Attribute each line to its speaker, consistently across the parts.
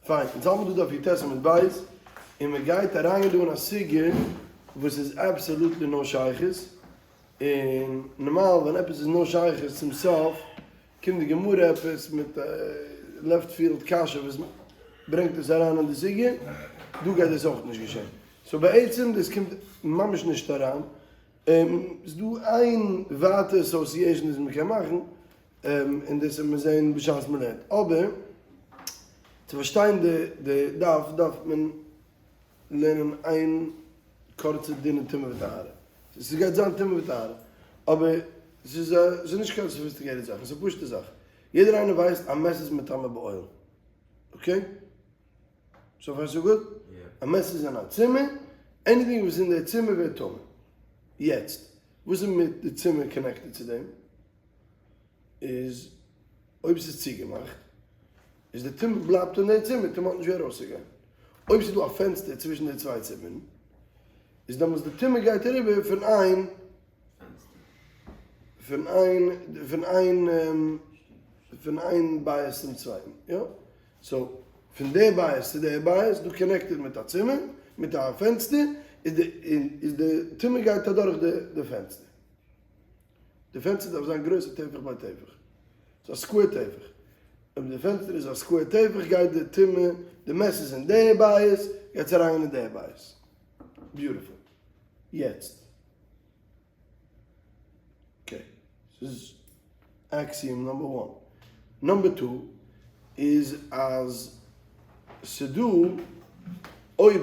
Speaker 1: פיין, אונז האלטן דא דף י"ט עמוד ב', און מען גייט אריינגיין דא אין א סוגיא וואס איז absolutely no שייכות, און נארמאל ווען עפעס איז no שייכות צום סוף קומט די גמרא עפעס מיט א left field קשיא וואס ברענגט עס אריין אין די סוגיא, דא גייט דאס אויך נישט געשען. so בעצם דאס קומט ממש נישט אריין, ס'איז דא איין ווייטע association וואס מען קען מאכן, און דאס וועט מען זען בשעת מען לערנט, אבער צו פארשטיין די דף דארף מען לערנען איין קורצע דין אין טומאה וטהרה, ס'גייט זיין טומאה וטהרה, אבער ס'איז נישט קיין sophisticated זאך, ס'איז א פשוטע זאך, יעדער איינער ווייסט א מת איז מטמא באוהל, okay? so far so good? א מת איז אין א צימער, anything וואס איז אין די צימער ווערט טמא. יעצט, וואס איז מיט די צימער connected צו דעם? איז אויב ס'איז צוגעמאכט, איז די טומאה בלייבט אין די צימער, טומאה האט נישט ווי ארויסצוגיין. אויב ס'איז דא א פענסטער צווישן די צוויי צימערן, איז דעמאלטס די טומאה גייט אריבער פון איין פון איין פון איין פון איין בית צום צווייטן, יא? so פון די בית צו די בית דא connected מיט א צימער, מיט א פענסטער, איז די איז די טומאה גייט אדורך די די פענסטער. די פענסטער דארף זיין גרויס א טפח ביי טפח. ס'איז א square טפח. אויב די פענסטער איז א square טפח גייט די טומאה, די מת איז אין די בית, גייט עס אריין אין די בית. beautiful. יעצט. okay. ס'איז axiom number one. number two איז אז ס'דא אויב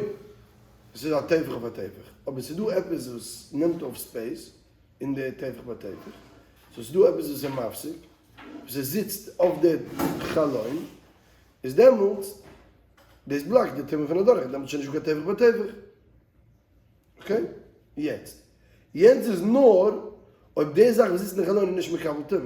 Speaker 1: ס'איז א טפח אויף א טפח, אבער ס'דא עפעס וואס נעמט אויף space אין די טפח ביי טפח, so ס'דא עפעס וואס איז מפסיק, וואס עס זיצט אויף די חלון, איז דעמאלטס דאס בלאקט די טומאה פון אדורך, דעמאלטס איז שוין נישטא קיין טפח ביי טפח. okay? יעצט, יענץ איז נאר אויב די זאך וואס זיצט אין די חלון איז נישט מקבל טומאה.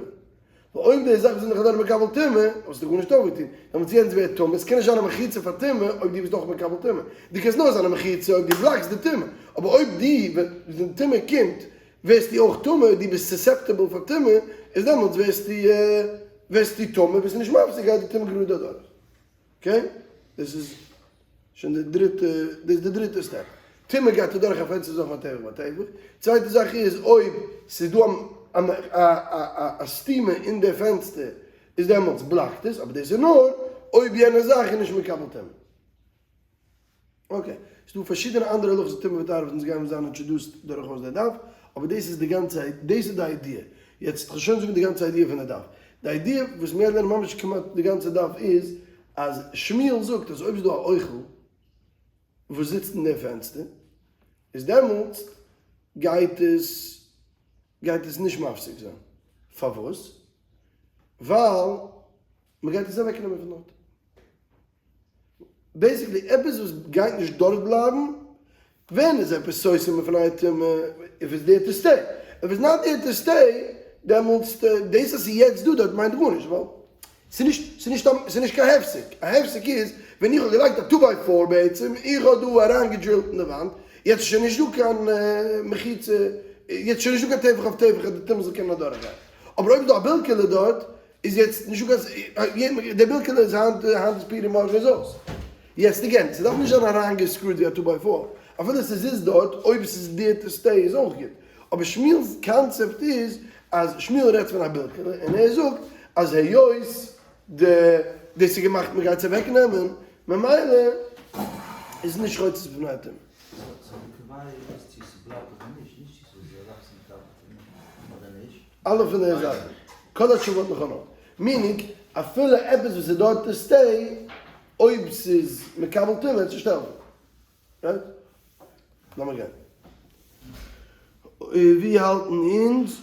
Speaker 1: ווייל אויב די זאך וואס איז אין די חלון איז מקבל טומאה, האסטו גארנישט אויפגעטון. דעמאלטס יענץ ווערט טמא. עס קען נישט זיין א מחיצה פאר טומאה אויב דו ביסט אויך מקבל טומאה. דו קענסט נאר זיין א מחיצה אויב דו בלאקסט די טומאה. אבער אויב דו, ווען די טומאה קומט, ווערסטו אויך טמא, דו ביסט susceptible פאר טומאה, איז דעמאלטס ווערסטו ווערסטו טמא, ביסט נישט מפסיק, גייט די טומאה גראד אדורך. okay? דאס איז שוין די דריטע, דאס איז די דריטע step. טומאה גייט אדורך א פענסטער זאך פון טפח ביי טפח. צווייטע זאך איז אויב ס'איז דא א סתימה אין די פענסטער איז דעמאלטס בלאקט עס, אבער דאס איז נאר אויב יענע זאך איז נישט מקבל טומאה. okay, ס'איז דא פארשידענע אנדערע הלכות טומאה וטהרה וואס אונז גייען זיין introduced דורכאויס די דף, אבער דאס איז די גאנצע, דאס איז די idea. יעצט כ'וועל שוין זאגן די גאנצע idea פון די דף. די idea וואס מיר לערנען ממש כמעט די גאנצע דף איז, אז שמואל זאגט אז אויב איז דא א אוכל וואס זיצט אין די פענסטער, איז דעמאלטס גייט עס גייט עס נישט מפסיק זיין. פארוואס? ווייל מ'גייט עס אוועקנעמען פון דארט. basically עפעס וואס גייט נישט דארט בלייבן, ווען איז עפעס סותר מפני הטומאה, if it's there to stay, if it's not there to stay, דעמאלטס דאס אז ס'איז יעצט דא דארט מיינט גארנישט, ווייל ס'איז נישט ס'איז נישט ס'איז נישט קיין הפסק, א הפסק איז ווען איך האב געלייגט א two by four בעצם, איך האב דא אריינגעדרילט אין די וואנט, יעצט איז שוין נישט דא קיין מחיצה, יעצט איז שוין נישט דא קיין טפח אויף טפח אז די טומאה זאל קענען אדורכגיין, אבער אויב איז דא א בילקעלע דארט, איז יעצט נישט דא קיין די בילקעלע איז היינט היינט איז פורים מארגן איז אויס. יעצט again ס'דארף נישט זיין אריינגעסקרוד ווי א two by four אפילו ס'זיצט דארט אויב ס'איז there to stay איז אויך גוט אבער שמואל'ס קאנצעפט איז אז שמואל רעדט פון א בילקעלע און ער זאגט אז היות די דאס איז געמאכט מ'גייט עס אוועק נעמען ממילא איז נישט חוצץ בפני הטומאה.
Speaker 2: so די קבוע איז צו ס'בלייבט אדער נישט, נישט צו ס'איז א זאך וואס מקבל טומאה אדער נישט.
Speaker 1: אלע פון די זאכן. כל התשובות נכונות. meaning, אפילו עפעס וואס איז דארט to stay, אויב ס'איז מקבל טומאה וועט עס נישט העלפן. right? לאמיר גיין. ווי האלטן אונז?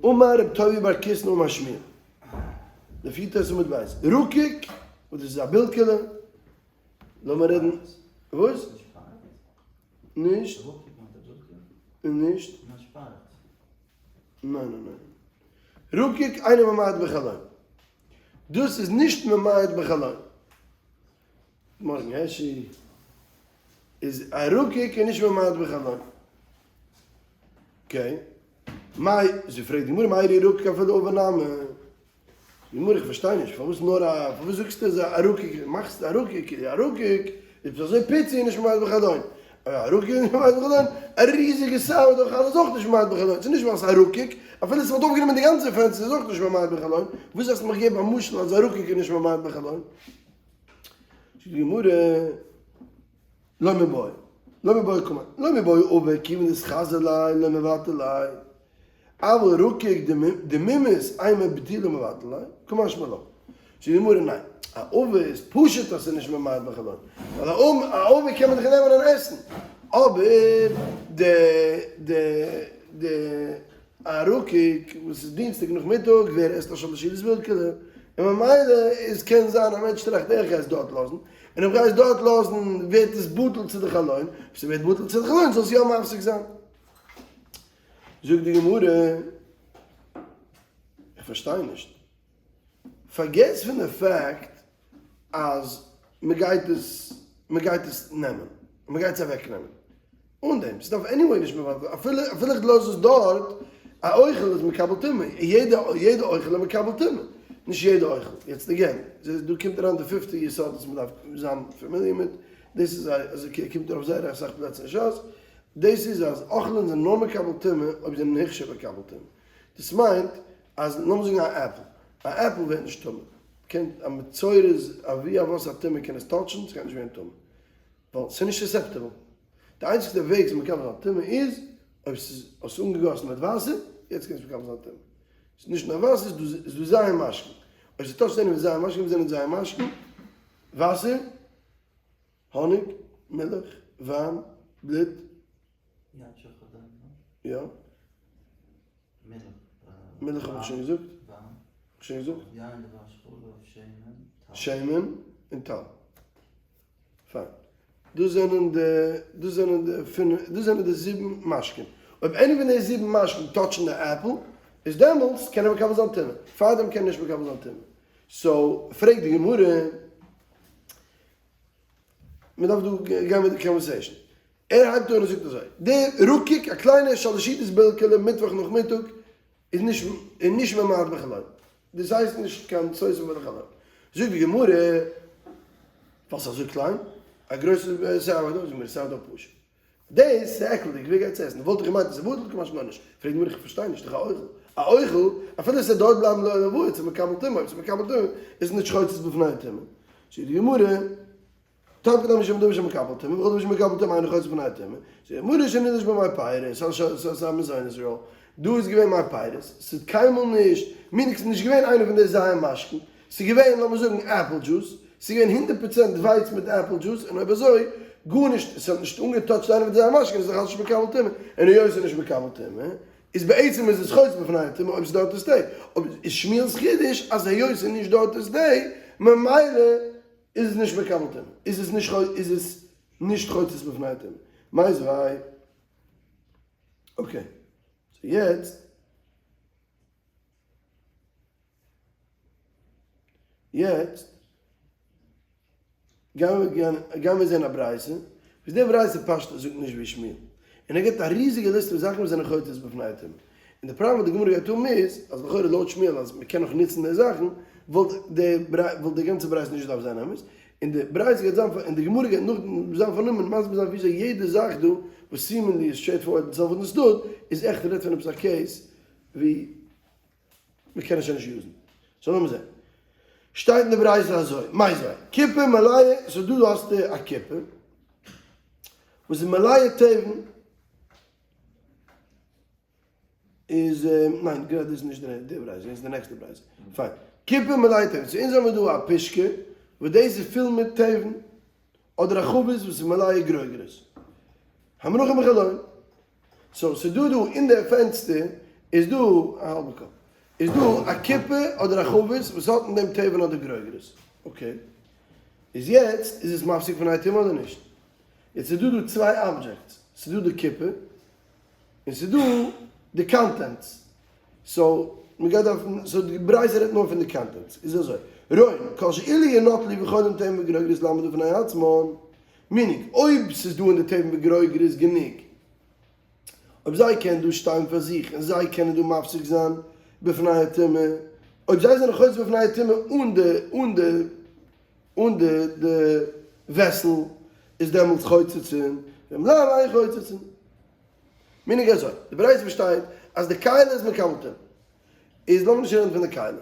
Speaker 1: אמר רב טובי' בר קיסנא אמר שמואל. לפי תוס' עמוד ב'. רקיק, וואס דאס איז א בילקעלע. לאמיר רעדן. וואס? נישט. נישט. ניין ניין ניין. רקיק אינו ממעט בחלון. דאס איז נישט ממעט בחלון. מארגן העשי. איז א רקיק איז נישט ממעט בחלון. okay. מאי, זי פרעגט די גמרא מאי איריא רקיק אפילו עבה נמי. די גמרא איך פארשטיי נישט פארוואס נאר א פארוואס זאגסטו אז א רקיק מאכסט א רקיק א רקיק איז עפעס אזוי פיצי און נישט ממעט בחלון א רקיק איז נישט ממעט בחלון א ריזיגע sourdough חלה איז אויך נישט ממעט בחלון ס'איז נישט ווייל ס'איז א רקיק אפילו ס'וואלט אויפגענומען די גאנצע פענסטער איז אויך נישט ממעט בחלון וואס האסטו מיך געגעבן א משל אז א רקיק איז נישט ממעט בחלון זאגט די גמרא לא מיבעיא לא מיבעיא קאמר לא מיבעיא עבה כיוון דאתחזי ליה לא מבטל ליה אבל רקיק דמימית אימא בטולי מבטל ליה, קא משמע לן. זאגט די גמרא ניין, א עבה איז פשוט אז ס'איז נישט ממעט בחלון, ווייל א עבה קען מען דאך נעמען און עסן, אבער די די די א רקיק וואס איז דינסטאג נאכמיטאג ווער עסט א שלש סעודות בילקעלע, און ממילא איז קען זיין א מענטש טראכט איך גיי עס דארט לאזן, און אויב גיי עס דארט לאזן ווערט עס בטל צו די חלון, אויב ס'ווערט בטל צו די חלון זאל עס יא מפסיק זיין. זאגט די גמרא, איך פארשטיי נישט, פארגעס פון די fact אז מען גייט עס, מען גייט עס נעמען, מען גייט עס אוועק נעמען, אן דעם, ס'דארף anyway נישט מבטל, אפילו אפילו איך לאז עס דארט, א אוכל איז מקבל טומאה, יעדע יעדע אוכל איז מקבל טומאה, נישט יעדע אוכל, יעצט again, דא קומט אריין די פיפטע יסוד וואס מען דארף זיין familiar מיט, דאס איז א, עס קומט ארויף זייער אסאך פלעצער אין שס, דאס איז אז אוכלים זענען נאר מקבל טומאה אויב זענען הוכשר מקבל טומאה. דאס מיינט אז לאמיר זאגן א עפל, א עפל ווערט נישט טמא, קען א מצורע איז אבי אבות הטומאה קען עס touch ן, ס'גייט נישט ווערן טמא, ווייל ס'איז נישט susceptible. די איינציגסטע וועג צו מקבל זיין טומאה איז אויב ס'איז האסט אנגעגאסן מיט וואסער, יעצט קענסטו מקבל זיין טומאה. ס'איז נישט נאר וואסער, ס'איז דא ז' משקין. אויב ס' touch ט איינער מיט ז' משקין, וואס זענען ז' משקין? וואסער, האניג, מילך, וויין, בלוט.
Speaker 2: יין שכר דם,
Speaker 1: יא.
Speaker 2: מילך.
Speaker 1: מילך האב איך שוין געזאגט.
Speaker 2: וויין.
Speaker 1: האב איך שוין געזאגט.
Speaker 2: יין דבש חלב שמן, טל.
Speaker 1: שמן און טל. פיין. דאס זענען די, דאס זענען די פינף, דאס זענען די זיבן משקין. אויב איינער פון די זיבן משקין touch ן די עפל, איז דעמאלטס קען ער מקבל זיין טומאה. פארדעם קען ער נישט מקבל זיין טומאה. so, פרעגט די גמרא. מען דארף דא גיין מיט די conversation. ער הייבט אן און זאגט אזוי, די רקיק, א קליינע שאלעשידעס בילקעלע מיטוואך נאכמיטאג, איז נישט איז נישט ממעט בחלון. דאס הייסט נישט קיין סותם בחלון. זאגט די גמרא, ווייל ס'איז אזוי קליין, א גרויסע sourdough, זאגט מיר sourdough פשוט. דאס איז עקלדיג, ווער גייט עס עסן? וואלט איך געמיינט עס איז בטל, קא משמע לן נישט. פרעגט די גמרא, איך פארשטיי נישט, דאך א אוכל. א אוכל, אפילו עס וועט דארט בלייבן לעולם ועד, ס'איז מקבל טומאה, אויב ס'איז מקבל טומאה, איז עס נישט חוצץ בפני הטומאה. זאגט די גמרא, תנא קדמי שם דבר שמקבל טומאה, וכל דבר שמקבל טומאה אינו חוצץ בפני הטומאה. זאגט די גמרא, שנדרש במי פירות, ס'איז א מזונות roll. דא איז געווען מי פירות, ס'איז קיינמאל נישט, meaning ס'איז נישט געווען איינע פון די ז' משקין, ס'איז געווען לאמיר זאגן apple juice, ס'איז געווען 100% ווייץ מיט apple juice, און אויב אזוי, גארנישט, ס'האט נישט אנגע touch ט איינע פון די ז' משקין, איז דאך אלס נישט מקבל טומאה, און היות ס'איז נישט מקבל טומאה, איז בעצם איז עס חוצץ בפני הטומאה אויב ס'איז דארט to stay, אבער איז שמואל'ס חידוש אז היות ס'איז נישט דארט to stay, ממילא איז עס נישט מקבל טומאה, איז עס נישט איז עס נישט חוצץ בפני הטומאה. מיתיבי. okay, so יעצט. יעצט גייען מיר זען א ברייתא, וואס די ברייתא פשטות זאגט נישט ווי שמואל, און ער גיבט א ריזיגע ליסט פון זאכן וואס זענען חוצץ בפני הטומאה, און די פראבלעם וואס די גמרא גייט האבן איז, אז לכאורה לויט שמואל אז מען קען נאך נוצן די זאכן, וואלט די וואלט די גאנצע ברייתא נישט געדארפט זיין אמת, און די ברייתא גייט זיין און די גמרא גייט נאכדעם זיין פארנומען מסביר זיין וויאזוי יעדע זאך דא וואס seemingly איז straightforward און self understood איז עכט רעדט פון עפעס א case ווי מען קען עס שוין נישט use ן. so לאמיר זען. שטייט אין די ברייתא אזוי, מיתיבי, כיפה מלאה, so דא האסטו א כיפה וואס איז מלאה תבן, איז, ניין, גראדע איז נישט די ברייתא, דאס איז די נעקסטע ברייתא. פיין. כיפה מלאה תבן, so אונז האבן מיר דא א פושקע וואס דאס איז פול מיט תבן, אדער א חבית וואס איז מלאה גרוגרות. המונחים בחלון. so ס'דא דא אין די פענסטער איז דא א האלבע קאפ איז דא א כיפה אדער א חבית וואס האט אין דעם תבן אדער גרוגרות okay איז יעצט איז עס מפסיק פון טומאה אדער נישט יעצט איז דא דא צוויי objects ס'איז דא די כיפה און ס'איז דא די contents so מ'גייט דארפן so די ברייתא רעדט נאר פון די contents איז אזוי רון כל שאילו ינטלו בחלון תבן וגרוגרות לעמוד בפני עצמן meaning, אויב ס'איז דא אין די תבן וגרוגרות גענוג, אויב זיי קענען דא שטיין פאר זיך און זיי קענען דא מפסיק זיין בפני הטומאה. אויב זיי זענען חוצץ בפני הטומאה אן די אן די אן די די vessel איז דעמאלטס חוצצין, ואם לאו אין חוצצין. מנהג אזוי, די ברייתא באשטייט אז די כלי איז מקבל טומאה. איז לאמיר נישט רעדן פון די כלי,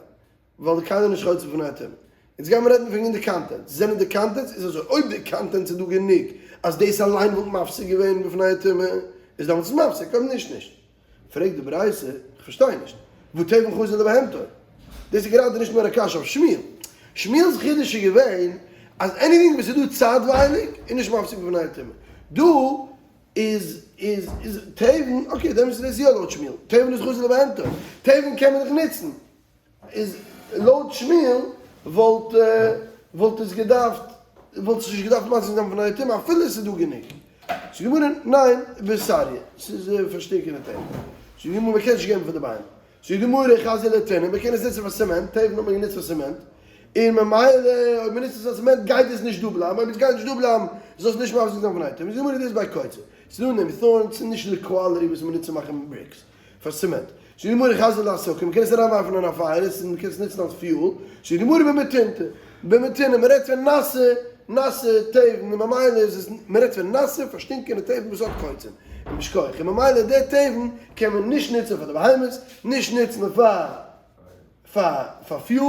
Speaker 1: ווייל די כלי איז נישט חוצץ בפני הטומאה. יעצט גיימיר רעדן וועגן די contents. זענען די contents איז אזוי, אויב די contents איז דא גענוג אז דאס אליין וואלט מפסיק געווען בפני הטומאה, איז דעמאלטס איז מפסיק, אויב נישט נישט. פרעגט די ברייתא, איך פארשטיי נישט, והא תבן חזי לבהמתו? דאס איז גראדע נישט נאר א קשיא אויף שמואל. שמואל'ס חידוש איז געווען אז anything וואס איז דא צייטווייליג איז נישט מפסיק בפני הטומאה. דא איז איז איז תבן, okay דעמאלטס איז דאס יא לויט שמואל, תבן איז חזי לבהמתו, תבן קען מען דאך נוצן, איז לויט שמואל וואלט וואלט עס געדארפט וואלט עס נישט געדארפט מפסיק זיין בפני הטומאה אפילו עס איז דא גענוג. זאגט די גמרא ניין בסריא, ס'איז פארשטינקענע תבן. זאגט די גמרא מ'קען נישט געבן פאר די בהמה. זאגט די גמרא חזי לטינא מ'קען עס נוצן פאר צעמענט, תבן האט מען גענוצט פאר צעמענט, און ממילא אויב מ'נוצט עס פאר צעמענט גייט עס נישט דא בלייבן, אויב עס גייט נישט דא בלייבן זאל עס נישט מפסיק זיין בפני הטומאה. זאגט די גמרא דאס ביי קוצה, ס'איז דא אין דעם thorns, ס'איז נישט די quality וואס מ'נוצט צו מאכן bricks. פאר צעמענט. זאגט די גמרא חזי להסקה, מ'קען עס אריינווארפן אין א פייער, עס מ'קען עס נוצן אלס fuel, זאגט די גמרא במתינתא, במתינא, מ'רעדט פון נאסע, נאסע תבן, און ממילא איז עס, מ'רעדט פון נאסע פארשטינקענע תבן וואס האט קוצים, און משכוח, און ממילא די תבן קען מען נישט נוצן פאר די בהמות, נישט נוצן פאר פאר פאר fuel,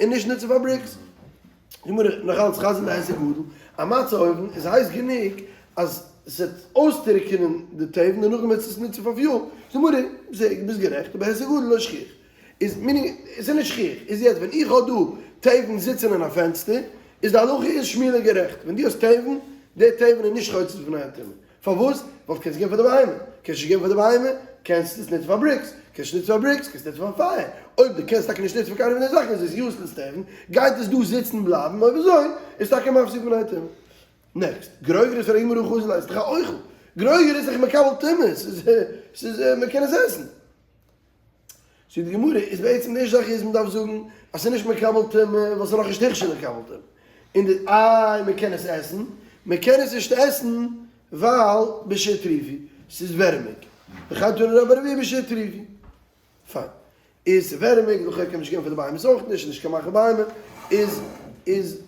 Speaker 1: און נישט נוצן פאר bricks. די גמרא נאך אלץ חזי להיסק גדול, א מצה אויוון איז הייס גענוג אז ס'וועט אויסטרוקענען די תבן און נאכדעם וועט עס נוצן פאר fuel, זאגט די גמרא, ביסט גערעכט, אבער היסק גדול לא שכיח, איז meaning עס איז נישט שכיח, איז יעצט ווען איך האב דא תבן זיצען אין א פענסטער, איז די הלכה איז שמואל איז גערעכט, ווען דו האסט תבן, די תבן איז נישט חוצץ בפני הטומאה, פארוואס? ווייל קענסט געבן פאר די בהמה, קענסט נישט געבן פאר די בהמה, קענסט עס נוצן פאר bricks, קענסט נישט נוצן פאר bricks, קענסט נוצן פאר פייער, אויב דו קענסט טאקע נישט נוצן פאר קיינע פון די זאכן איז עס useless תבן, גייט עס דא זיצן בלייבן, אויב אזוי איז טאקע מפסיק בפני הטומאה. next, גרוגרת פרעגט גמרא חזי ליה, ס'איז דאך א אוכל, גרוגרת איז דאך מקבל טומאה, ס'איז ס'איז מ'קען עס עסן. זאגט די גמרא, איז בעצם די ערשטע זאך איז מ'דארף זאגן אז ס'איז נישט מקבל טומאה ווייל ס'איז נאכנישט הכשר לקבל טומאה, און די איי מ'קען עס עסן? מ'קען עס נישט עסן ווייל בשהטריפו, ס'איז ווערעמיג, וכן תנא רבה בר אבוה בשהטריפו, פיין, איז ס'ווערעמיג לכאו' קען מען נישט געבן פאר די בהמות אויך נישט, נישט קיין מאכל בהמה, איז איז.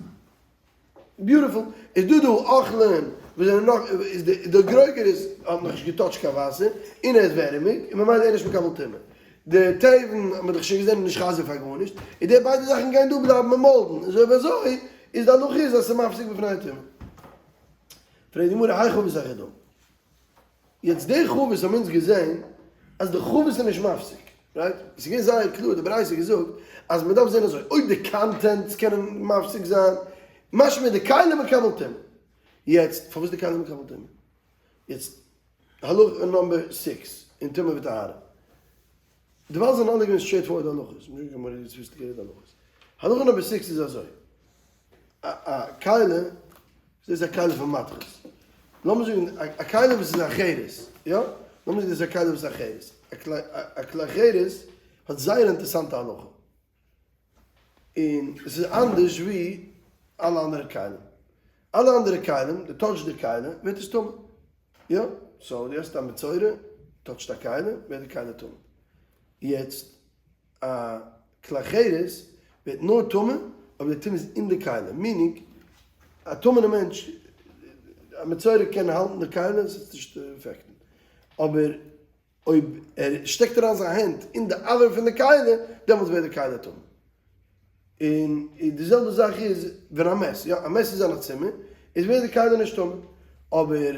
Speaker 1: beautiful, איז דא דא אוכלים וואס זענען נאך, איז די די גרוגרת האט נאך נישט געטאטשט קיין וואסער, און ער איז ווערעמיג, און ממילא ער איז נישט מקבל טומאה. די תבן האט מען דאך שוין געזען איז נישט חזי פאר גארנישט, און די ביידע זאכן גייען דא בלייבן און מאלדן, און אויב אזוי איז די הלכה איז אז ס'איז מפסיק בפני הטומאה. פרעגט די גמרא היכא חבית היכי דמי. יעצט די חבית האבן אונז געזען אז די חבית איז נישט מפסיק, right? עס איז געווען זייער קלאר, די ברייתא האט געזאגט אז מען דארף זען אזוי, אויב די contents קענען מפסיק זיין, משמע די כלי מקבל טומאה. יעצט פארוואס די כלי מקבל טומאה? יעצט הלכה number six אין טומאה וטהרה. דערווייל זענען אלע געווען straightforward הלכות, נישט קיין מורא'דיגע sophisticated הלכות. הלכה number six איז אזוי, א א כלי, דאס איז א כלי פון מתכות, לאמיר זאגן א כלי וואס איז א חרס, יא? לאמיר זאגן דאס איז א כלי וואס איז א חרס, א כלי חרס האט זייער אינטערעסאנטע הלכה, און עס איז אנדערש ווי אלע אנדערע כלים. אלע אנדערע כלים, דו touch סט די כלי, ווערט עס טמא. יא, so דו האסט א מצורע, touch ט א כלי, ווערט די כלי טמא. יעצט, א כלי חרס ווערט נאר טמא אויב די טומאה איז אין די כלי, meaning, א טמא'נע מענטש, א מצורע קען האלטן די כלי, עס וועט נישט affect ן. אבער אויב ער שטעקט אריין זיין הענט אין די אויר פון די כלי, דעמאלטס ווערט די כלי טמא. און די זעלבע זאך איז ווען א מת, יא, א מת איז אין א צימער, איז ווערט די כלי נישט טמא. אבער,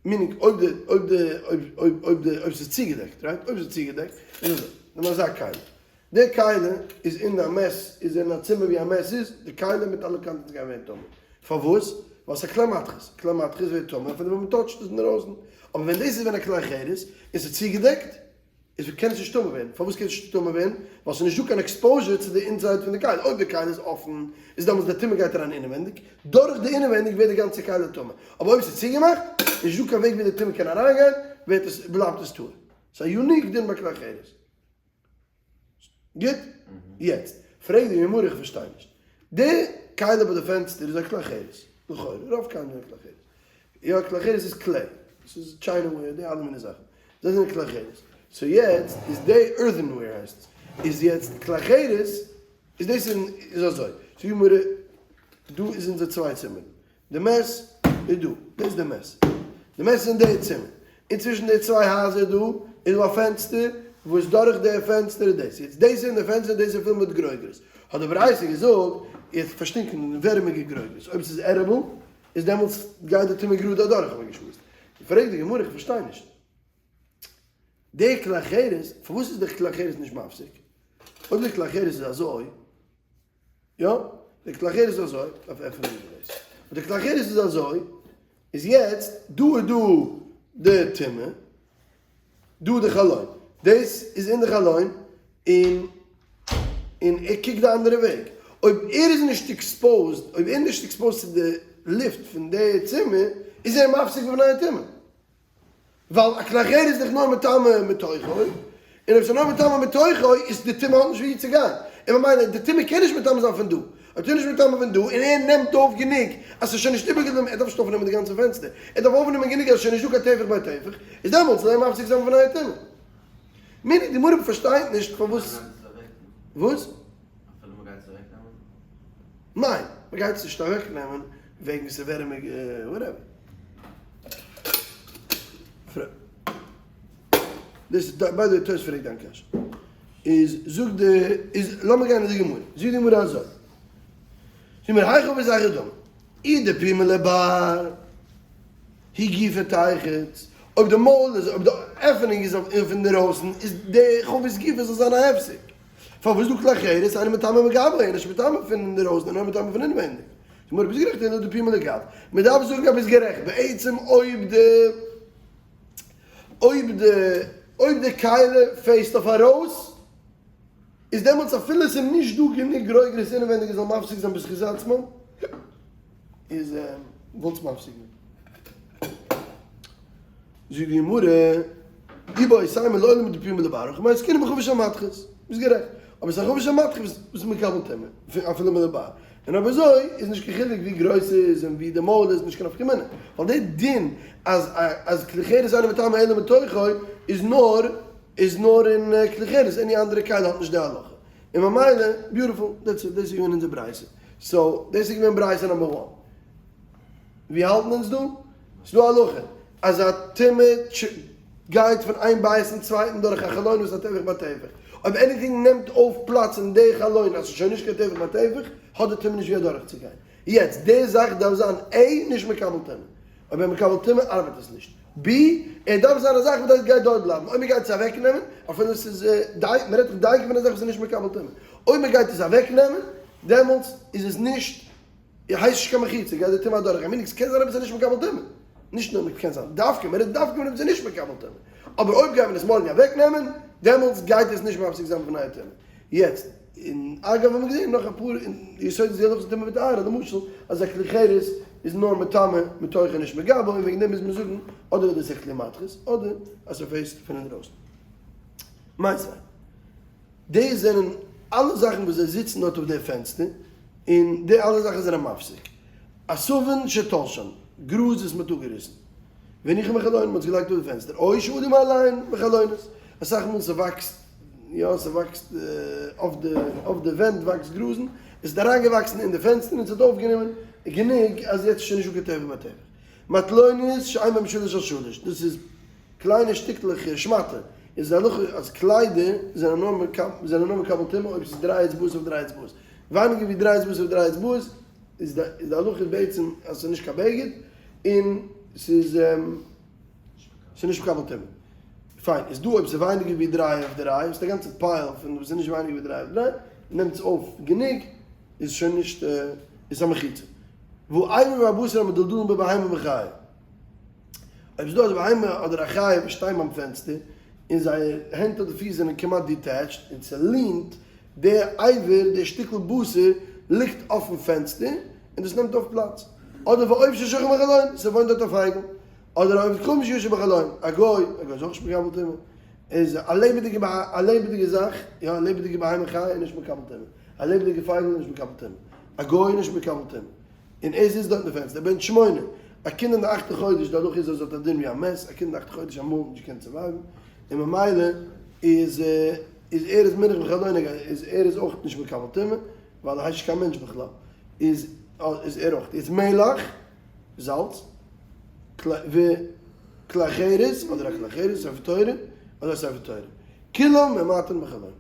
Speaker 1: meaning, אויב די, אויב די, אויב, אויב, אויב די, אויב ס'איז צוגעדעקט, right? אויב ס'איז צוגעדעקט, איז אזוי, נעם אזא כלי. די כלי איז אין א מת, איז אין א צימער ווי א מת איז, די כלי מיט אלע contents גייען ווערן טמא. פארוואס? ווייל ס'איז א כלי מתכות, כלי מתכות ווערט טמא אפילו ווען מ'טאטשט עס אינדערויסן. אבער ווען דאס איז ווען א כלי חרס און ס'איז צוגעדעקט, איז קען עס נישט טמא ווערן. פארוואס קען עס נישט טמא ווערן? ווייל ס'איז נישטא קיין exposure צו די inside פון די כלי. אויב די כלי איז אפן, איז דעמאלטס די טומאה גייט אריין אינעווענדיג, דורך די אינעווענדיג ווערט די גאנצע כלי טמא. אבער אויב ס'איז צוגעמאכט, איז נישטא קיין וועג ווי די טומאה קען אריינגיין, ווערט עס, בלייבט עס טהור. ס'איז א unique דין ביי כלי חרס. גוט? יעצט פרעג די גמרא איך פארשטיי נישט. די כלי ביי די פענסטער איז א כלי חרס, לכאורה, רוב כלים זענען כלי חרס. יא כלי חרס איז clay, ס'איז china ware, די אלע מיני זאכן. זיי זענען כלי חרס. so יעצט איז די earthenware הייסט עס, איז יעצט כלי חרס. איז דאס איז אזוי, זאגט די גמרא, דא איז אונזער צוויי צימערן, די מת איז דא, דאס איז די מת, די מת איז אין די צימער, און צווישן די צוויי הייזער דא איז דא א פענסטער, וואס דורך די פענסטער איז דאס, יעצט דאס איז אין די פענסטער, דאס איז פול מיט גרוגרות, האט די ברייתא געזאגט, יעצט פארשטינקען ווערעמיגע גרוגרות, אויב עס איז edible, איז דעמאלטס גייט די טומאה גראד אדורך, האט מען געשמועסט. פרעגט די גמרא, איך פארשטיי נישט. די כלי חרס, פארוואס איז די כלי חרס נישט מפסיק? אויב די כלי חרס איז אזוי, יא, די כלי חרס איז אזוי, דארף עפענען די דאס. אויב די כלי חרס איז אזוי, איז יעצט דא איז דא די טומאה, דא די חלון, דאס איז אין די חלון, און און ער קוקט די אנדערע וועג. אויב ער איז נישט exposed, אויב ער איז נישט exposed צו די לופט פון די צימער, איז ער מפסיק בפני הטומאה. ווייל א כלי חרס איז דאך נאר מטמא מתוכו, און אויב ס'איז נאר מטמא מתוכו איז די טומאה האט נישט וואו צו גיין, און ממילא די טומאה קען נישט מטמא זיין פון דא, אויב ס'איז נישט מטמא פון דא און ער נעמט אויף גענוג אז ס'איז שוין נישט איבערגעבליבן, ער דארף נישט אויפנעמען די גאנצע פענסטער, ער דארף אויפנעמען גענוג אז ס'איז שוין נישט דא קיין טפח ביי טפח, איז דעמאלטס זאל ער מפסיק זיין פון נייע טומאה. מילא די גמרא פארשטייט נישט פארוואס. וואס?
Speaker 2: אפילו מ'גייט עס אוועקנעמען?
Speaker 1: ניין, מ'גייט עס נישט אוועקנעמען וועגן ס'איז ווערעמיג whatever. דאס איז by the way תוס' פרעגט דיין קשיא. איז זאגט די איז לאמיר גיין אין די גמרא. זאגט די גמרא אזוי. זאגט מיר היכא וזכר דמי. אי דפומא לבר היא גופא תיחץ. אויב די מויל איז אויב די עפענונג איז אויף אינדערויסן איז די חבית גופא זאל זיין א הפסק. פארוואס דא כלי חרס אינו מטמא מגבו איז נישט מטמא פון אינדערויסן און נאר מטמא פון אינווענדיג. גמרא ביסט גערעכט אלא דפומא לגב. מען דארף זאגן אז ביסט גערעכט בעצם אויב די אויב די אויב די כלי face ט אויף ארויס איז דעמאלטס אפילו עס איז נישט דא גענוג גרוגרות אינעווענדיג עס זאל מפסיק זיין בזכות עצמו איז וואלט עס מפסיק געווען. זאגט די גמרא, איבעית אימא לעולם דפומא לבר הכא במאי עסקינן בחבית של מתכת, ביסט גערעכט, אבער ס'איז א חבית של מתכת וואס איז מקבל טומאה אפילו מלבר, און אויב אזוי איז נישט קיין חילוק ווי גרויס ס'איז און ווי די מויל איז, נישט קיין נפקא מינה, ווייל די דין אז אז כלי חרס אינו מטמא אלא מתוכו איז נאר איז נאר אין כלי חרס, any אנדערע כלי האט נישט די הלכה, און ממילא, beautiful, that's it, דאס איז געווען אונזער ברייתא, so דאס איז געווען ברייתא number one. ווי האלטן אונז דא? ס'איז דא א הלכה אז א טומאה גייט פון איין בית צום צווייטן דורך א חלון וואס איז א טפח ביי טפח. אויב anything נעמט אויף פלאץ אין די חלון אז ס'איז שוין נישט קיין טפח ביי טפח, האט די טומאה נישט ווי אדורכצוגיין. יעצט, די זאך דארף זיין A נישט מקבל טומאה. אויב ער מקבל טומאה ארבעט עס נישט. B ער דארף זיין א זאך וואס גייט דארט בלייבן. אויב מ'גייט עס אוועקנעמען, אפילו ס'איז די, מ'רעדט דאך דייקא פון א זאך וואס איז נישט מקבל טומאה. אויב מ'גייט עס אוועקנעמען, דעמאלטס איז עס נישט. איך הייס נישט קיין מחיצה, גייט די טומאה אדורך, I mean ס'קען זיין אויב עס איז נישט מקבל טומאה, נישט נאר קען זיין, דווקא, מען רעדט דווקא ווען עס איז נישט מקבל טומאה, אבער אויב גייט מען עס מארגן אוועק נעמען, דעמאלטס גייט עס נישט מפסיק זיין בפני הטומאה. יעצט, און אגב האבן מיר געזען נאך אפאר יסודות די הלכות טומאה וטהרה, למשל אז א כלי חרס איז נאר מטמא מתוכו נישט מגבו, און וועגן דעם מוז מען זאגן אדער איז דאס א כלי מתכות, אדער אז ס' face ט פון אינדרויסן. מיינס די זענען אלע זאכן וואס זיי זיצן דארט אויף די פענסטער, און די אלע זאכן זענען מפסיק. עשבין שתלשן, גראז וואס מ'האט אפגעריסן. והניחן בחלון, מ'האט עס געלייגט אויף די פענסטער. או שעלו מאליהן בחלונות, אסאך מאל ס'וואקסט, יא ס'וואקסט אויף די, אויף די ווענט וואקסט גראזן, עס איז אריינגעוואקסן אין די פענסטער און ס'האט אויפגענומען גענוג אז יעצט איז שוין נישטא קיין טפח ביי טפח. מטלונית שאין בהן שלש על שלש, דאס איז קליינע שטיקלעך שמאטע, איז די הלכה אז קליידער זענען נאר זענען נאר מקבל טומאה אויב ס'איז דריי אצבעות אויף דריי אצבעות, ווייניגער ווי דריי אצבעות אויף דריי אצבעות איז די איז די הלכה בעצם אז ס'איז נישט קיין בגד און ס'איז ס'איז נישט מקבל טומאה. פיין, איז דא אויב ס'איז ווייניגער ווי דריי אויף דריי, ס'איז א גאנצע pile פון וואס איז נישט ווייניגער ווי דריי אויף דריי, נעמט עס אויף גענוג, איז שוין נישט איז א מחיצה. והאבר והבשר המדולדלין בבהמה וחיה. אויב ס'איז דא א בהמה אדער א חיה וואס שטייען ביים פענסטער, און זייער הענט אדער פיס זענען כמעט detached, און ס' lean ט, דער אבר, דער שטיקל בשר, ליגט אויפן פענסטער, און דאס נעמט אויף פלאץ. אדער ועוף ששוכן בחלון, ס'וואוינט דארט א פייגל. אדער עובד כוכבים שיושב בחלון, א גוי, א גוי איז אויך נישט מקבל טומאה. איז א לעבעדיגע א לעבעדיגע זאך, יא, א לעבעדיגע בהמה חיה איז נישט מקבל טומאה. א לעבעדיגע פייגל איז נישט מקבל טומאה. א גוי איז נישט מקבל טומאה. און ער זיצט דארט אין די פענסטער, בן שמונה, א קינד אין די אכטע חודש, די הלכה איז אז עס האט א דין ווי א מת, א קינד אין די אכטע חודש אמאל נישט געקענט survive ן, און ממילא איז איז ער איז מונח בחלון, איז ער איז אויך נישט מקבל טומאה. ווייל ער הייסט נישט קיין מענטש בכלל, איז איז ער אויך. איז מלח, זאלץ, וכלי חרס, אדער א כלי חרס, ספר תורה, אדער א ספר תורה. כולם ממעטין בחלון.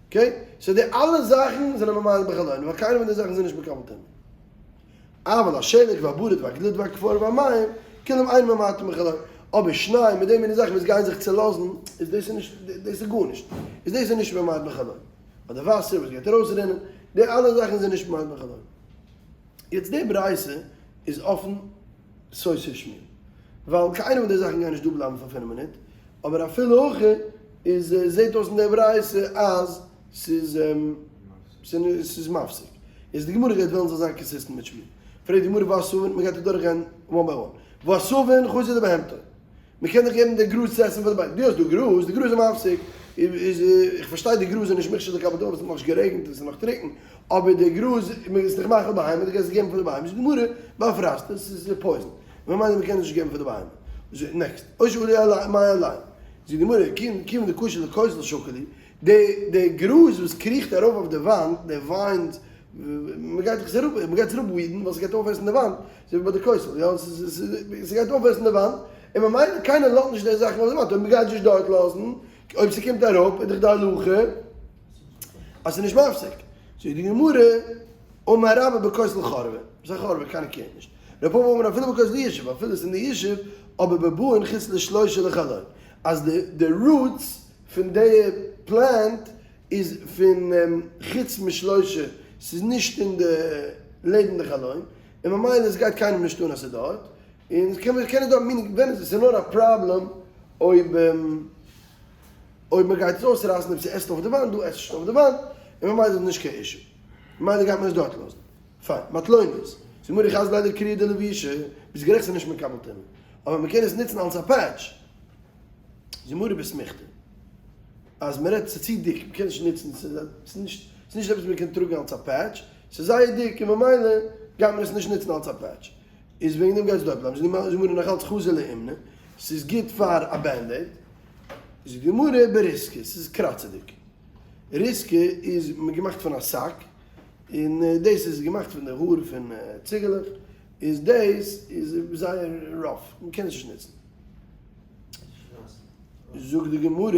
Speaker 1: okay? so די אלע זאכן זענען ממעט בחלון, ווייל קיינער פון די זאכן זענען נישט מקבל טומאה. אבל השלג והברד והגלוד והכפור והמים, כולם אין ממעטין בחלון. אבער שניי מיט די מיני זאכן וואס גייען זיך צולאזן, איז דאס איז נישט, דאס איז גארנישט. איז דאס איז נישט ממעט בחלון. אדער וואסער וואס גייט ארויסרינען, די אלע זאכן זענען נישט ממעט בחלון. יעצט די ברייתא איז אפן סותר שמואל, ווייל קיין איינע פון די זאכן גייען נישט דא בלייבן פאר פינף מינוט, אבער אפילו הכי איז זעט אויס אין די ברייתא אז ס'איז ס'איז מפסיק. איז די גמרא גייט וועלן זאל זיין consistent מיט שמואל. פרעגט די גמרא והסובין, מ'גייט אדורך גיין one by one. והסובין חזי לבהמתו. מ'קען דאך געבן די גראז צו עסן פאר די בהמה. דו האסט דא גראז, די גראז איז מפסיק. איז איך פארשטיי די גראז איז נישט מוכשר לקבל טומאה ווייל ס'האט נאכנישט גערעגנט און ס'איז נאך טרוקן. אבער די גראז איז דאך מאכל בהמה, דו קענסט עס געבן פאר די בהמה. זאגט די גמרא, באפרסת, ס'איז poison. ממילא מ'קען עס נישט געבן פאר די בהמה. next. או שעלו מים עליהן. זאגט די גמרא, כיוון דקשי לכותל שקיל להו, די די גראז וואס קריכט ארויף אויף די וואנט, די vines, מען גייט דאך עס אראפ, מען גייט עס אראפ weed ן ווייל ס'גייט אויפעסן די וואנט, אזוי ווי ביי די כותל, יא, ס'גייט אויפעסן די וואנט, און ממילא קיינער לאזט נישט די זאכן אויף די וואנט, אויב מען גייט נישט דארט לאזן, אויב ס'קומט אראפ איז דאך די הלכה אז ס'איז נישט מפסיק. זאגט די גמרא, אמר רבה בכותל חרבה, ס'איז א חרבה, קיינער קערט נישט. רב פפא אמר אפילו בכותל ישוב, אפילו ס'איז אין די ישוב, אבער בבאין חוץ לשלושה לחלון, אז די roots פון די plant איז פון חוץ משלושה, ס'איז נישט אין די לעבן די חלון, און ממילא עס גייט קיינעם נישט אן אז ס'איז דארט, און עס קען קען דארט meaning ווען עס איז נאר א פראבלעם אויב אויב מען גייט עס אויסרייסן אויב ס'עסט אויף די וואנט, דא עסט נישט אויף די וואנט, און ממילא איז עס נישט קיין issue, ממילא גייט מען עס דארט לאזן. פיין, מטלונית, זאג מיר איך אז ליידער קריאה דלבישה, ביסט גערעכט ס'איז נישט מקבל טומאה, אבער מען קען עס נוצן אלס א patch. זמורה בסמיכתא. אז מען רעדט ס'איז צו דיק, מ'קען נישט נוצן, ס'איז נישט ס'איז נישט עפעס מ'קען טראגן אלס א patch, ס'איז זייער דיק און ממילא גייט מען עס נישט נוצן אלס א patch. איז וועגן דעם גייט עס דארט בלייבן. זאגט די גמרא נאך אלץ חזי לאומנא, ס'איז גוט פאר א band-aid. זאגט די גמרא בריסקא, ס'איז קראצעדיג. ריסקא איז געמאכט פון א שק, און דאס איז געמאכט פון די האר פון ציגעלעך, איז דאס איז זייער rough, מ'קען עס נישט נוצן. זאגט די גמרא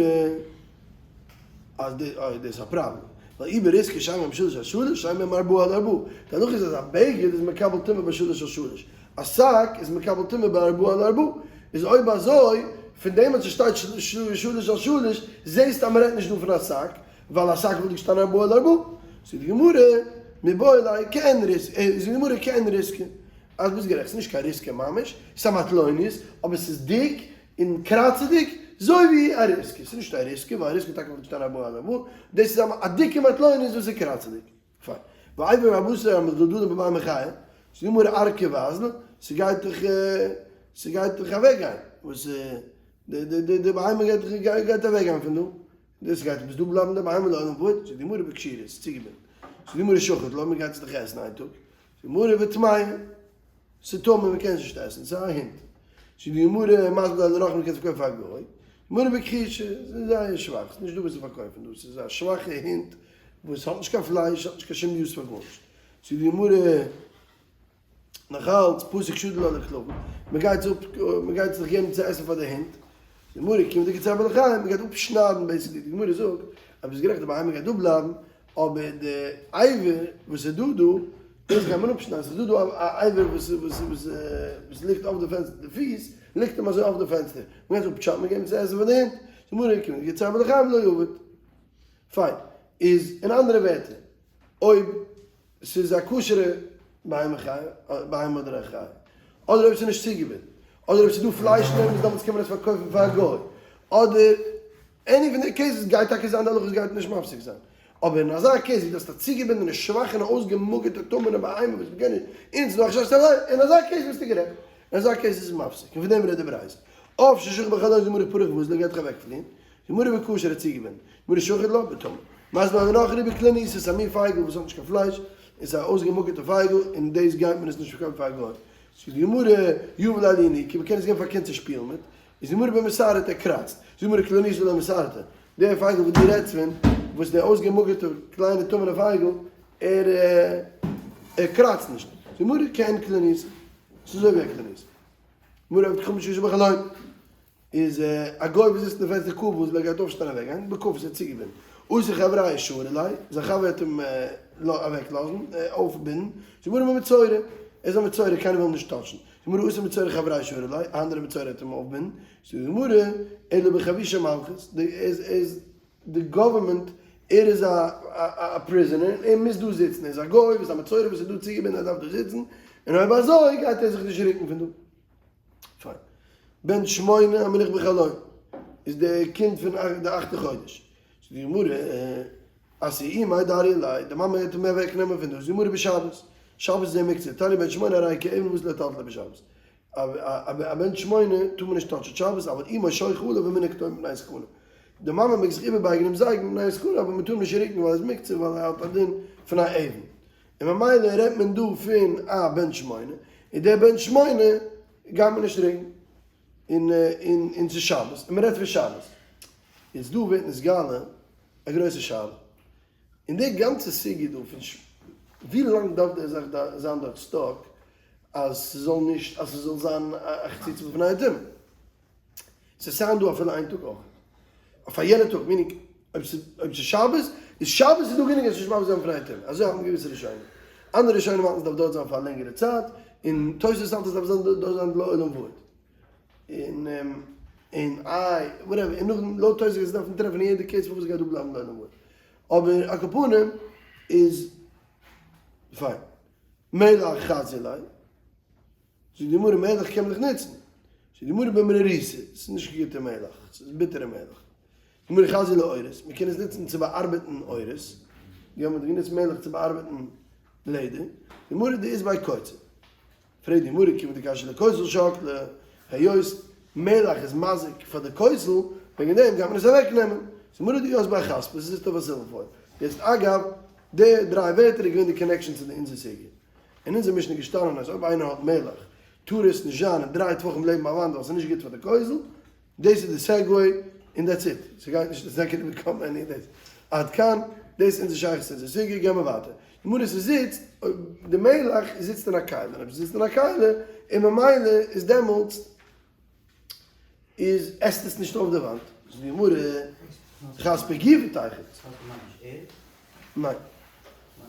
Speaker 1: אז די אוי דאס איז א פראבלעם, ווייל אי בריסקא שאין בהם שלש על שלש שאין בהם ארבעה על ארבעה, די הנחה איז אז א בגד איז מקבל טומאה בשלש על שלש, א שק איז מקבל טומאה בארבעה על ארבעה, איז אויב אזוי פון דעם אז ס'שטייט שלש על שלש זעסטו אז מ'רעדט נישט דא פון א שק, ווייל א שק וואלט געשטאנען ארבעה על ארבעה, זאגט די גמרא מיבעי ליה כעין ריסקא, זאגט די גמרא כעין ריסקא. אז ביסט גערעכט, ס'איז נישט קיין ריסקע ממש, ס'איז א מטלונית, אבער ס'איז דיק און קראצעדיג, זוי ווי א ריסקע. ס'איז נישט א ריסקע, ווייל א ריסקע טאקע וואלט געשטאנען ארבעה על ארבעה, דאס איז א דיקע מטלונית וואס איז קראצעדיג. פיין. ואיבר הבשר המדולדלים בבהמה חיה, זאגט די גמרא ארקא ואזלא, ס'גייט דאך ס'גייט דאך אוועקגיין, וואס די בהמה גייט דאך גייט אוועקגיין פון דא, דאס גייט עפעס דא בלייבן די בהמה לעולם ועד, זאגט די גמרא בקשירה, ס'איז צוגעבינדן. זאגט די גמרא שחט לה, מ'גייט עס דאך עסן איין טאג, גמרא בטמאה, ס'איז טמא מ'קען עס נישט עסן, ס'איז א הונט. זאגט די גמרא מסביר די הלכה מ'קען עס פארקויפן פאר א גוי, גמרא בכחושה, ס'איז זייער שוואך, ס'איז נישט דא וואס צו פארקויפן דא, ס'איז א שוואכע הונט וואס האט נישט קיין פלייש, האט נישט קיין שום use פאר גארנישט. זאגט די גמרא נאכאלץ פסק שדי לה לכלבים, מ'גייט עס אפ, מ'גייט עס דאך געבן צו עסן פאר די הונט, די גמרא כיון דקצער בעלי חיים, מ'גייט אפשניידן basically, די גמרא זאגט אז ביסט גערעכט די בהמה גייט דא בלייבן, אבער די אבר וואס איז דא דא, דאס גייט מען אפשניידן, ס'איז דא דא א אבר וואס וואס וואס וואס ליגט אויף די פענסטער, די פיס ליגט אים אזוי אויף די פענסטער, מען גייט עס אפ chop ן און געבן צו עסן פאר די הינט, די גמרא כיון דקצער בעלי חיים לא עביד. פיין, איז אין אנדערע ווערטער, אויב ס'איז א כשר'ע בהמה חיה, בהמה אדער א חיה, אדער אויב ס'איז נישט צוגעבינדן, אדער אויב ס'איז דא פלייש אין דעם, דעמאלטס קען מען עס פארקויפן פאר א גוי, אדער any פון די cases גייט טאקע זיין די הלכה גייט נישט מפסיק זיין, אבער אין אזא case ווי דו האסט א צוגעבינדענע שוואכע און אויסגעמאגערטע טמא'נע בהמה וואס מ'קען נישט, און ס'איז דא א חשש צו אין אזא case ביסטו גערעכט, אין אזא case איז עס מפסיק, און פון דעם רעדט די ברייתא. עוף ששכן בחלון זאגט גמרא פרח ואזיל גייט דאך אוועקפליען, גמרא בכשר האט צוגעבינדן, גמרא שחט לה בטמא. משמע לנכרי בקלוניתא ס'איז א מין פייגל וואס האט נישט קיין פלייש, איז א אויסגעמאגערטע פייגל און דאס גייט מען עס נישט פארקויפן פאר א גוי. זאגט די גמרא יהבי ליה לינוקא, מ'קען עס געבן פאר קינד צו שפילן מיט, איז די גמרא במסרתא ער קראצט, זאגט די גמרא קלוניתא לא מסרתא, דער פייגל וואס דו רעדסט פון. וואס די אויסגעמאגערטע קליינע טמא'נע פייגל ער ער קראצט נישט. זאגט די גמרא כעין קלוניתא, ס'איז אזוי ווי א קלוניתא. גמרא עבד חכמים שישב בחלון איז א גוי וואס זיצט אין די פענסטער קאר וואס ער גייט אויפשטיין אוועק גיין בכפות איז צוגעבינדן אתו חברייא שרו ליה זיין חבר וועט אים אוועק לאזן אויפבינדן זאגט די גמרא במצורע ער איז א מצורע קיינער וויל אים נישט טאטשן זאגט די גמרא אתו מצורע חברייא שרו ליה א אנדערע מצורע וועט אים אויפבינדן זאגט די גמרא אלא בחבושי מלכות די איז איז די גאווערמענט ער איז א א prisoner ער מוז דא זיצן ער איז א גוי וואס א מצורע וואס איז דא צוגעבינדן ער דארף דא זיצן און אויב אזוי גייט ער זיך נישט רוקן פון דא. פיין. בן שמונה המונח בחלון איז די קינד פון די אכטע חודש. זאגט די גמרא אתיא אימיה דריא ליה, די מאמע וועט אים אוועק נעמען פון דא, זאגט די גמרא בשבת, שבת איז ער מוקצה, תניא בן שמונה הרי כאבן ואסור לטלטלו בשבת. א בן שמונה טאר מען נישט טאטשען שבת, אבל אמו שוחה עליו ומינקתו מפני סכנה. די מאמע מעג זיך איבערבייגן אים זייגן מפני סכנה אבער מען טאר אים נישט רוקן ווייל ער איז מוקצה ווייל ער האט א דין פון א אבן. און ממילא רעדט מען דא פון א בן שמונה, און דער בן שמונה גייט מען נישט רעגן, און און און ס'איז שבת, און מ'רעדט פון שבת. יעצט דא ווערט נתגלה א גרויסע שאלה, אין די גאנצע סוגיא דא פון ווי לאנג דארף די זאך זיין דארט stuck אז ס'זאל נישט אז ס'זאל זיין א חציצה בפני הטומאה. ס'איז סיין דא אפילו איין טאג אויך. אויף א יענע טאג, meaning אויב ס'איז אויב ס'איז שבת, איז שבת איז דא גענוג אז ס'נישט ממש זיין פני הטומאה. אזוי האלטן געוויסע ראשונים. אנדערע ראשונים האלטן ס'דארף דארט זיין פאר א לענגערע צייט, און תוס' האלט עס דארף זיין דארט זיין לעולם ועד. און און איי whatever, און נאכדעם לויט תוס' גייט עס דארפן טרעפן אין יעדע case פארוואס ס'גייט דא בלייבן לעולם ועד. אבער על כל פנים איז פיין. מלח חזי ליה. זאגט די גמרא מלח קען מען דאך נוצן, זאגט די גמרא במרירותא, ס'איז נישט קיין גוטע מלח, ס'איז ביטערע מלח, די גמרא חזי לעורות, מען קען עס נוצן צו באארבעטן עורות, ווי האט מען גענוצט מלח צו באארבעטן לעדער, די גמרא דאית ביה קוצים, פרעגט די גמרא כיוון דקשיא לכותל שקלה, היות מלח איז מזיק פאר די כותל, וועגן דעם גייט מען עס אוועק נעמען, זאגט די גמרא דאית ביה חספא, ס'זיצט אויף א silver foil, יעצט אגב, די דריי ווערטער איז געווען די connection צו די אונזער סוגיא. אין אונזער משנה איז געשטאנען אז אויב איינער האט מלח טאר עס נישט זיין אין דריי טפחים לעבן א וואנט ווייל ס'איז נישט גוט פאר די כותל, דאס איז די segue און that's it, ס'גייט נישט די second become any דאס. עד כאן, דאס איז אונזער שייכות צו אונזער סוגיא, גיימער ווייטער. די גמרא ס'זיצט, די מלח זיצט אין א כלי, און אויב ס'זיצט אין א כלי, און ממילא איז דעמאלטס איז עסט עס נישט אויף די וואנט. זאגט די גמרא, חספא גופא תיחץ. ניין.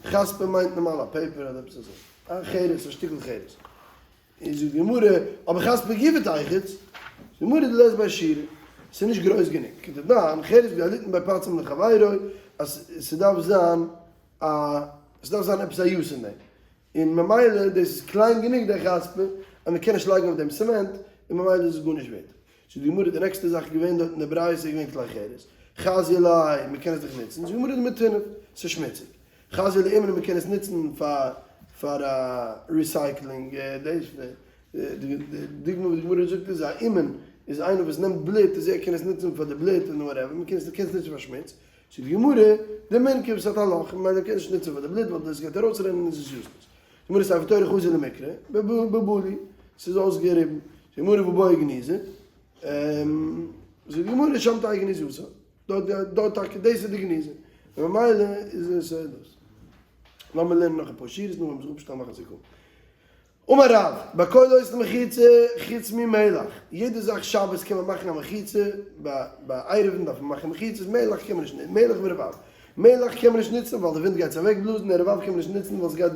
Speaker 1: חספא מיינט נארמאל א paper אדער עפעס אזוי. א חרס, א שטיקל חרס. און זאגט די גמרא, אבער חספא גופא תיחץ. זאגט די גמרא דלית ביה שיעורא. ס'איז נישט גרויס גענוג. כדתנן, חרס בכדי ליתן ביה פצים לחבירו, אז ס'דארף זיין א, ס'דארף זיין עפעס א use אין דעם. און ממילא דאס איז קליין גענוג דער חספא אז מען קען נישט לייגן אויף דעם צעמענט, און ממילא איז עס גארנישט ווערט. זאגט די גמרא די נעקסטע זאך איז געווען דארט אין די ברייתא איז געווען כלי חרס, חזי ליה מען קען עס דאך נוצן, זאגט די גמרא דמטונף, ס'איז שמוציג, חזי לאומנא מען קען עס נוצן פאר פאר א recycling, דאס די דוגמא וואס די גמרא זאגט איז א אומן איז איינער וואס נעמט בלוט איז ער קען עס נוצן פאר די בלוט און whatever, מען קען עס נוצן פאר שמוץ, זאגט די גמרא, דמינכר וואס האט א לאך, ממילא קען נישט נוצן פאר די בלוט ווייל דאס גייט ארויסרינען און עס איז useless. די גמרא ספר תורה חזי למקרא, בבלי, ס'איז אויסגעריבן. זאגט די גמרא והא בעי גניזה, זאגט די גמרא שם תהא גניזתו, דארט טאקע דאס איז די גניזה, און ממילא איז עס דאס. לאמיר לערנען נאך אפאר שורות נאכדעם וועט מען זיך אפשטעלן מאכן סיכום. אמר רב, בכל עושין מחיצה חוץ ממלח, יעדע זאך שבת קען מען מאכן א מחיצה, ביי עירובין דארף מען מאכן מחיצות, מלח קען מען נישט נוצן, מלח ורבב, מלח קען מען נישט נוצן ווייל די ווינט גייט עס אוועק בלאזן, און רבב קען מען נישט נוצן ווייל עס גייט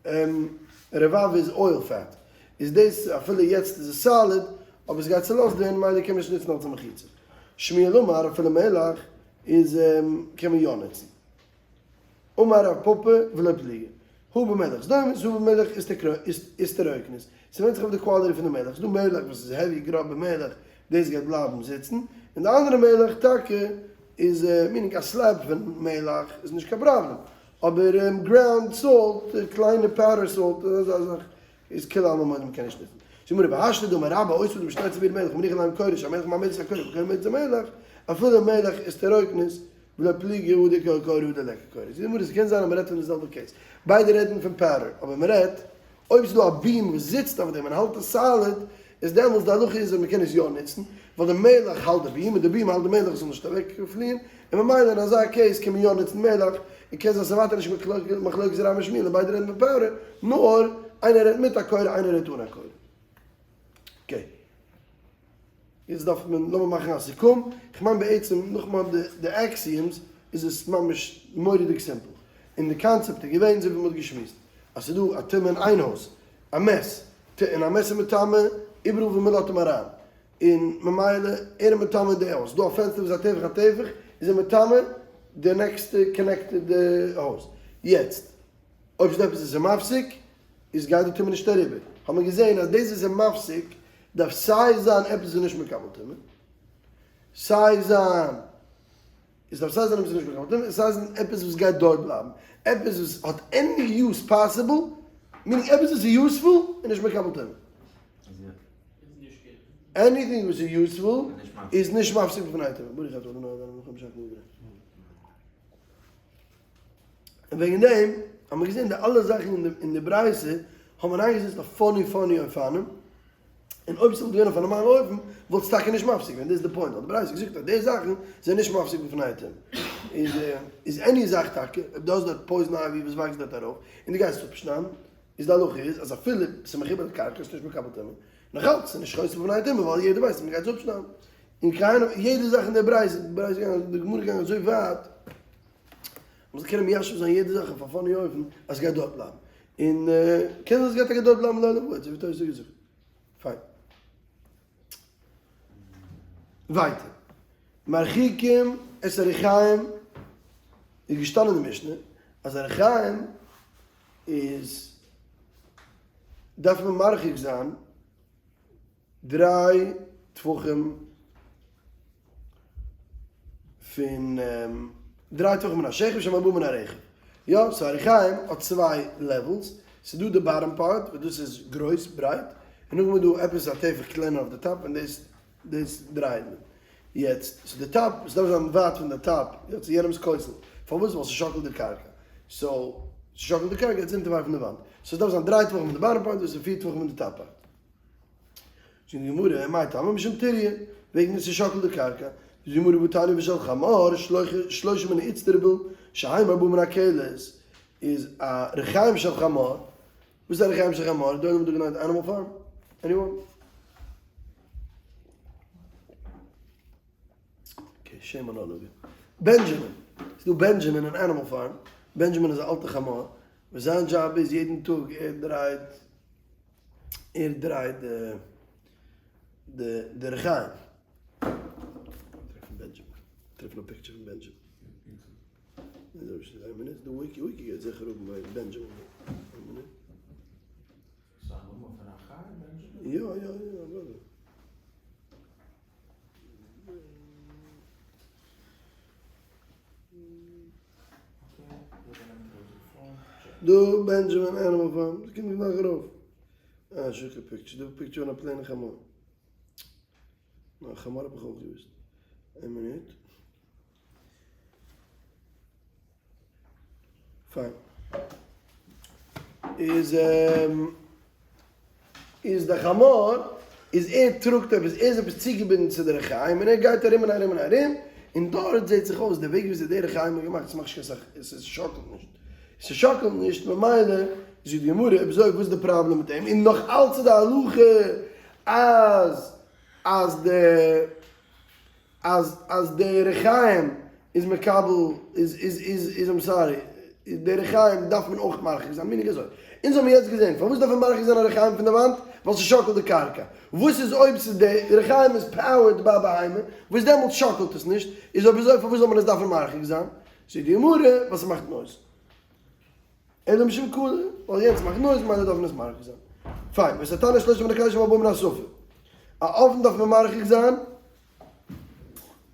Speaker 1: ווערן, רבב איז oil fat, איז דאס אפילו יעצט איז עס solid, אבער עס גייט צולאזט ווערן ממילא קען מען נישט נוצן אלס א מחיצה. שמואל אמר אפילו מלח איז קען מען יא נוצן. אמר רב פפא ולא פליגי, הא במלח סדומית הא במלח איסטרוקנית, ס'ווענדט זיך אויף די quality פון די מלח, ס'דא מלח וואס איז heavy גראבע מלח, דאס גייט בלייבן זיצן, און די אנדערע מלח טאקע איז meaning א slab פון מלח איז נישט קיין פראבלעם, אבער ground salt, קליינע powder salt אזא זאך איז כולי עלמא מודה מ'קען נישט נוצן. זאגט גמרא והשתא דאמר רבה עושה אדם שני צביר מלח ומניח עליהם קורה שהמלח מעמיד את הקורה והקורה מעמיד את המלח, אפילו מלח איסטרוקנית ולא פליגי הא דאיכא קורה הא דליכא קורה. זאגט די גמרא ס'קען זיין אז מ'רעדט פון די זעלבע case. ביידע רעדן פון powder, אבער מ'רעדט אויב ס'איז דא א beam וואס זיצט אויף דעם און האלט עס solid, איז דעמאלטס די הלכה איז אז מ'קען עס יא נוצן, ווייל די מלח האלט די ביעם און די ביעם האלט די מלח זאל נישט אוועק פליען, און ממילא אין אזא case קען מען יא נוצן מלח, און קען זיין ס'איז ווייטער נישט מחלוקת רב און שמואל און ביידע רעדן פון powder, נאר איינער רעדט מיט א קורה איינער רעדט אן א קורה. Okay. יעצט דארף מען, לאמיר מאכן א סיכום, איך מיין בעצם נאכמאל די axioms איז עס ממש מורא'דיג simple, און די קאנצעפט איז געווען אזוי ווי מ'האט געשמועסט, אז ס'איז דא א טומאה אין איין הויז, א מת, ט, און א מת איז מטמא איבעראל וואו מ'לאזט אים אריין, און ממילא ער איז מטמא די הויז, ס'דא א פענסטער וואס איז א טפח א טפח, איז ער מטמא די נעקסטע connected הויז, יעצט אויב ס'דא עפעס וואס איז מפסיק, איז גייט די טומאה נישט אריבער, האט מען געזען אז דאס וואס איז מפסיק דארף סיי זיין עפעס וואס איז נישט מקבל טומאה, סיי זיין עס דארף סיי זיין עפעס וואס איז נישט מקבל טומאה, און סיי זיין עפעס וואס גייט דארט בלייבן, עפעס וואס האט any use possible, meaning עפעס וואס איז useful און נישט מקבל טומאה. Anything וואס איז useful איז נישט מפסיק בפני טומאה. ברוך אתה אדוני אלוהינו מלך העולם שהכל נהיה בדברו. און וועגן דעם האבן מיר געזען די אלע זאכן אין די ברייתא האבן אריינגעזעצט אויף funny funny אופנים, און אויב ס'וואלט געווען אויף א נארמאלע אופן וואלט עס טאקע נישט מפסיק געווען, דאס איז די point, האט די ברייתא געזאגט אז די זאכן זענען נישט מפסיק בפני הטומאה. איז איז any זאך טאקע, אויב דו האסט דארט poison ivy וואס וואקסט דארט ארויף, און דו גייסט עס אפשניידן, איז די הלכה איז אז אפילו ס'איז מחובר לקרקע איז נישט מקבל טומאה, נאכאלץ ס'איז נישט חוסם בפני הטומאה ווייל יעדער ווייסט אז מ'גייט עס אפשניידן. און קיינער, יעדע זאך אין די ברייתא, די גמרא איז געגאנגען אזוי ווייט, מ'זאל קענען מיישב זיין יעדע זאך אויף א funny אופן אז ס'גייט דארט בלייבן. און קען זיין ס'גייט טאקע דארט בלייבן לעולם ועד, אזוי ווי תוס' האט געזאגט. פיין. ווייטער. מרחיקים את הריחיים איז געשטאנען אין די משנה אז הריחיים איז דארף מען מרחיק זיין דריי טפחים פון דריי טפחים מן השכב שהם ארבעה מן הרחב. יא, so הריחיים האט צוויי levels, ס'איז דא די bottom part וואס דאס איז גרויס ברייט, און נאכדעם איז דא עפעס א טפח קלענער אויף די top און דאס דאס דרייט מען. יעצט, ס'איז די top, ס'דארף זיין ווייט פון די top, יא, צו יענעמ'ס כותל. פארוואס? ווייל ס'שאקלט די קרקע. So, ס'שאקלט די קרקע, גייט עס אונטערווארפן די וואנט. So ס'דארף זיין דריי טפחים פון די bottom part, דאס איז פיר טפחים פון די top part. זאגט די גמרא, מאי טעמא משום טיריא, וועגן ס'שאקלט די קרקע. זאגט די גמרא, והתניא ושל חמור, שלושה מן האיצטריבל, שהם ארבעה מן הכלת, איז א רחיים של חמור, וואס איז א רחיים של חמור? דא האט מען דא געליינט Animal Farm? Anyone? Okay, shame on all of you. בענדזשעמין, ס'איז דא בענדזשעמין אין Animal Farm, בענדזשעמין איז א אלטע חמור, וואס זיין דזשאב איז יעדן טאג ער דרייט ער דרייט די די די רחיים. טרעפן בענדזשעמין, טרעפן א picture פון בענדזשעמין. איין מינוט, די wiki, wiki גייט זיכער האבן ביי בענדזשעמין. איין מינוט.
Speaker 2: ס'איז א נאמען פון א חי, בענדזשעמין?
Speaker 1: יא, יא, יא, אוודאי. דא בענדזשעמין Animal Farm, דאס קומט גלייך ארויף. אה, שיקע picture, דא picture פון א plain חמור. נאר חמור האב איך אויך געוואוסט. איין מינוט. פיין. איז איז דער חמור איז ער טראגט עפעס, ער איז עפעס צוגעבינדן צו די רחיים און ער גייט ארום און ארום און ארום, און דארט זעט זיך אויס די וועג וויאזוי די רחיים איז געמאכט, עס מאכט נישט קיין סאך, עס איז שאקלט נישט, עס שאקלט נישט ממילא זאגט די גמרא אויב אזוי וואס איז די פראבלעם מיט אים, און נאך אלץ איז די הלכה אז אז די. אז אז די רחיים איז מקבל איז איז איז איז I'm sorry די רחיים דארף מען אויך מרחיק זיין meaning אזוי אונז האבן יעצט געזען פארוואס דארף מען מרחיק זיין א רחיים פון די וואנט ווייל ס'שאקלט די קרקע וואס איז אויב ס'איז די רחיים איז powered ביי א בהמה וואס דעמאלטס שאקלט עס נישט איז אויב אזוי פארוואס זאל מען עס דארפן מרחיק זיין זאגט די גמרא ווייל ס'מאכט noise. אלא משום קלא, ווייל יענץ מאכט noise ממילא דארף מען עס מרחיק זיין. פיין, ואת התנור שלושה מן הכלי שהם ארבעה מן השפה. א אויוון דארף מען מרחיק זיין,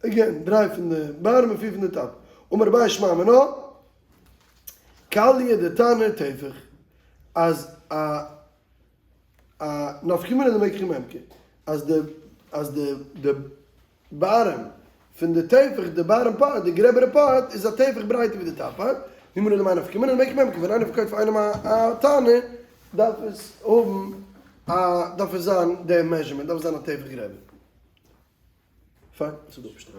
Speaker 1: again, דריי פון די bottom און פיר פון די top. אמר אביי שמע מינה, קליא דתנור טפח, אז א א נפקא מינה למקחי ממכר, אז די אז די די bottom פון די טפח, די bottom part, די גרעבערע part, איז א טפח ברייטער ווי די top part, נימא למאי נפקא מינה למקחי ממכר, ווען איינער פארקויפט פאר איינעם א תנור, דארף עס האבן א, דארף עס זיין די measurement, דארף עס זיין א טפח גרעבער. פיין, ס'איז דא פשט.